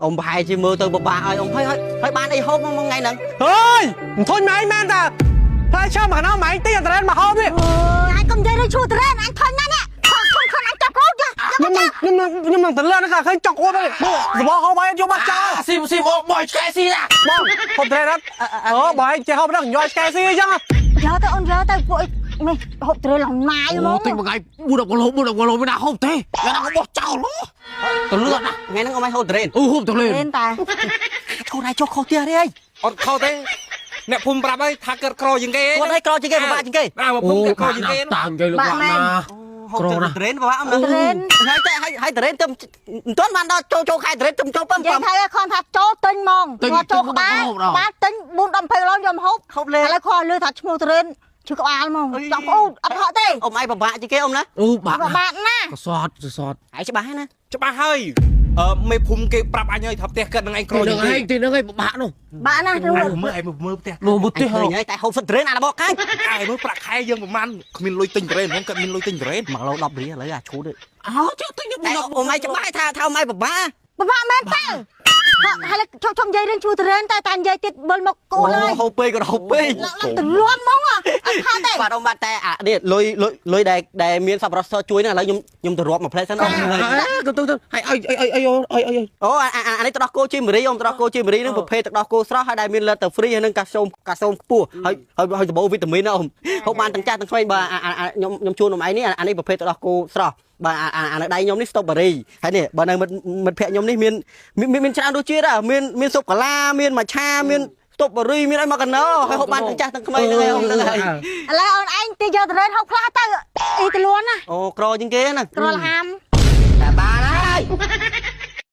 អ៊ំប្រហែលជាមើលទៅពិបាកឲ្យអ៊ំហើយហើយបានអីហូបមកថ្ងៃហ្នឹង ហើយមិនធុញម៉ែមែនតាផ្លែឈើមកកណោម៉ែទីអត់រ៉ែនមកហូបនេះ អើយអញកុំនិយាយរឿងឈួរត្រេនអញធុញណាស់នេះខំខំខំអញចាប់កូនយក ខ្ញុំនឹងខ្ញុំនឹងខ្ញុំនឹងតលឿនហ្នឹងឃើញចុកអួតហើយសបោហូបហើយយកមកចោល ស៊ីស៊ីមកបយឆ្កែស៊ីណា បងហូបត្រេនអត់អូបើឯងចេះហូបហ្នឹងញយឆ្កែស៊ីអញ្ចឹង យកទៅអូនយកទៅពួកនេះហូបត្រេនឡើងណាយហ្មង ទិញមួយថ្ងៃ4 10គីឡូ4 10គីឡូមិនណាហូបទេយ៉ាងណាក៏បោះចោលទៅលឿនណា ថ្ងៃហ្នឹងអ៊ំឲ្យហូបត្រេន អូហូបទៅលឿន ត្រេនតា ឈូរឲ្យចុះខុសទៀតទេអី អត់ខុសទេអ្នកភូមិប្រាប់ហើយថាកើតក្រជាងគេ គាត់ឲ្យក្រជាងគេពិបាកជាងគេ បាទមកភូមិកើតក្រជាងគេ តាមគេលោកណា ហូបត្រេនពិបាកអ៊ំណា ត្រេន ហើយតែហើយត្រេនទៅមិនទាន់បានដល់ចូលចូលខែត្រេនទៅចូលពឹម និយាយថាខំថាចូលទិញហ្មងគាត់ចូលក្បាលបាទទិញ4 10 20គីឡូយកមកហូប ហូបលេ ឥឡូវខលឺថាឈ្មោះត្រេនឈឺក្បាលហ្មងចង់ផ្អូតអត់ហក់ទេ អ៊ំឯងពិបាកជាងគេអ៊ំណា អូបាក់ ពិបាកណាស់ កសតកសត ហើយច្បាស់ហើយណា ច្បាស់ហើយអឺមេភូមិគេប្រាប់អញហើយថាផ្ទះកើតនឹងឯងក្រ ទី ជាងគេ នឹងឯងទីនឹងឯងពិបាកនោះ បាក់ណាស់ ឯងមើលឯងមើលផ្ទះ នោះមើលផ្ទះ ឃើញហើយតែហូបសិតត្រេនអារបស់កាញ់ ឯងមើលប្រាក់ខែយើងប្រហែលគ្មានលុយទិញត្រេនហ្មងគាត់មានលុយទិញត្រេន 1គីឡូ10រៀលឥឡូវអាឈូត អោចុះទិញ តែអ៊ំឯងច្បាស់ថាថាអ៊ំឯងពិបាក ពិបាកមែនតើហើយជុំនិយាយរឿងឈ្មោះត្រេនតែតែនិយាយទៀតវិលមកកូនហើយ ហូបពេកក៏ហូបពេក ឡើងទលាន់ហ្មងអត់ខកទេ បាទអ៊ំបាទតែអានេះលុយលុយលុយដែលដែលមានសប្បុរសជួយហ្នឹងឥឡូវខ្ញុំខ្ញុំទៅរាប់មួយផ្លែសិនអ៊ំ ទៅទៅហើយអីអីអីអីអី អូអានេះទឹកដោះគោជីមេរីអ៊ំទឹកដោះគោជីមេរីហ្នឹងប្រភេទទឹកដោះគោស្រស់ហើយដែលមានលិតទៅហ្វ្រីហើយនឹងកាល់ស្យូមកាល់ស្យូមខ្ពស់ហើយហើយហើយសម្បូរវីតាមីនណាអ៊ំហូបបានទាំងចាស់ទាំងក្មេងបាទខ្ញុំខ្ញុំជូនអ៊ំឯងនេះអានេះប្រភេទទឹកដោះគោស្រស់បាទអានៅដៃខ្ញុំនេះស្ទូបេរីហើយនេះបើនៅមិត្តមិត្តភក្តិខ្ញុំនេះមានមានច្រើនរសជាតិមានមានស៊ុបកាឡាមានម៉ាឆាមានស្ទូបេរីមានអីមកកណោហើយហូបបានទាំងចាស់ទាំងក្មេងហ្នឹងឯងអ៊ំហ្នឹងហើយ ឥឡូវអូនឯងទីយកត្រេនហូបខ្លះទៅអ៊ីទលួនណា អូក្រជាងគេណា ក្រលហាម តែបានហើយ